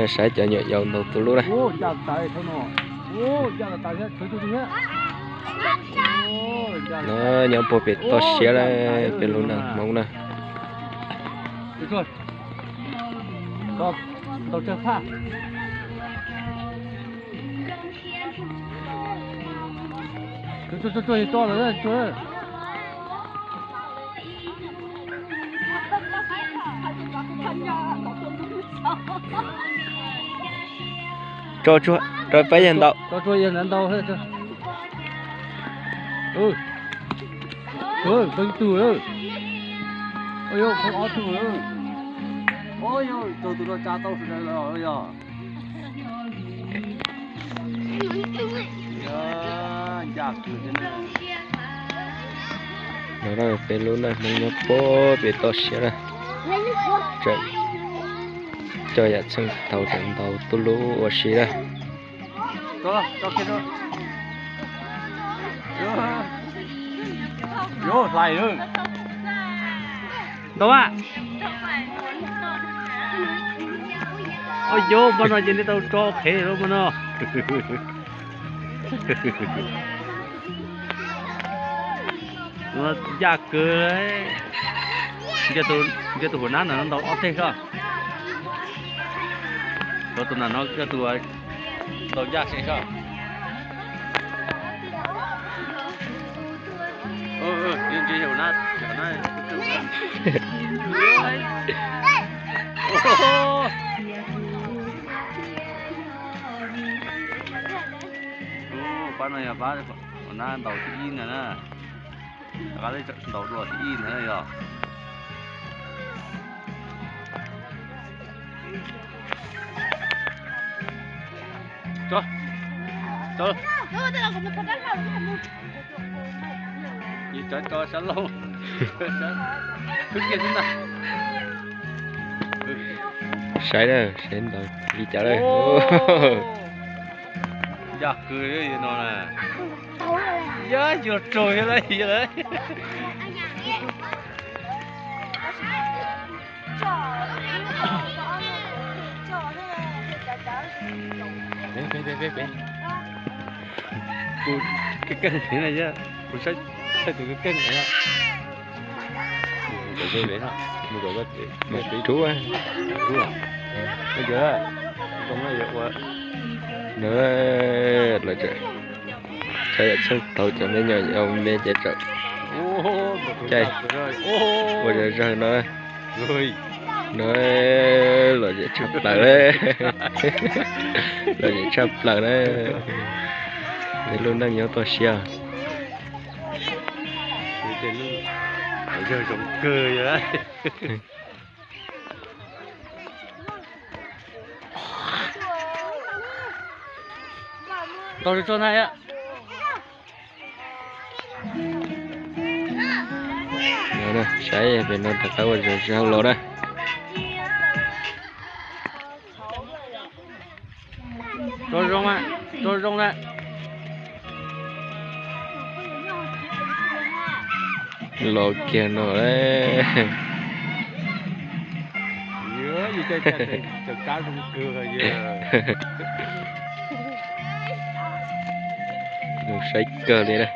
Saib cov nyuam yaus ntaus tu lub na. No nyob puag pem toj siab lawm, peb lub neej Hmoob na. Tso tsuag rau peb yawg ntaus. Peb tug. Ob tug. Tus no tsa tau sawv daws los yog. No peb lub neej Hmoob nyob puag pem toj siab na. Cov yam txheej thaud tseem ntaus tu lub ua si na. Ntau a. Ua yog, npaj no ces nej tau tso qhev lawm mas no. Ncaj kawg. Nco tus huam nab no ntaus ob teg soj. Tus no nco tus ntaus ncaj seem soj. Pab no yog pab huam nab ntaus thib ib ntag na. Rov qab ntaus dua thib ib ntag na yog. Saib na, saib ntawd li cas lawm. Ncaj kawg no na. Yog yus raug yog lawm. Kuv keej keej na, kuv saib tus keej keej na. Mus rub, rub, rub. Nws los tseem, txhawj tau cov me nyuam yaus me ces txawm caij ua zog zog no. No los zem tshaj plaws, los zem tshaj plaws na. Nws lub neej nyob toj siab. Yog zoo kawg yog. Tau tso na. Saib pem no rov qab ua zog zog los na. Tso zoo, tso zoo na. Los kiag no. Zoo saib kawg li na.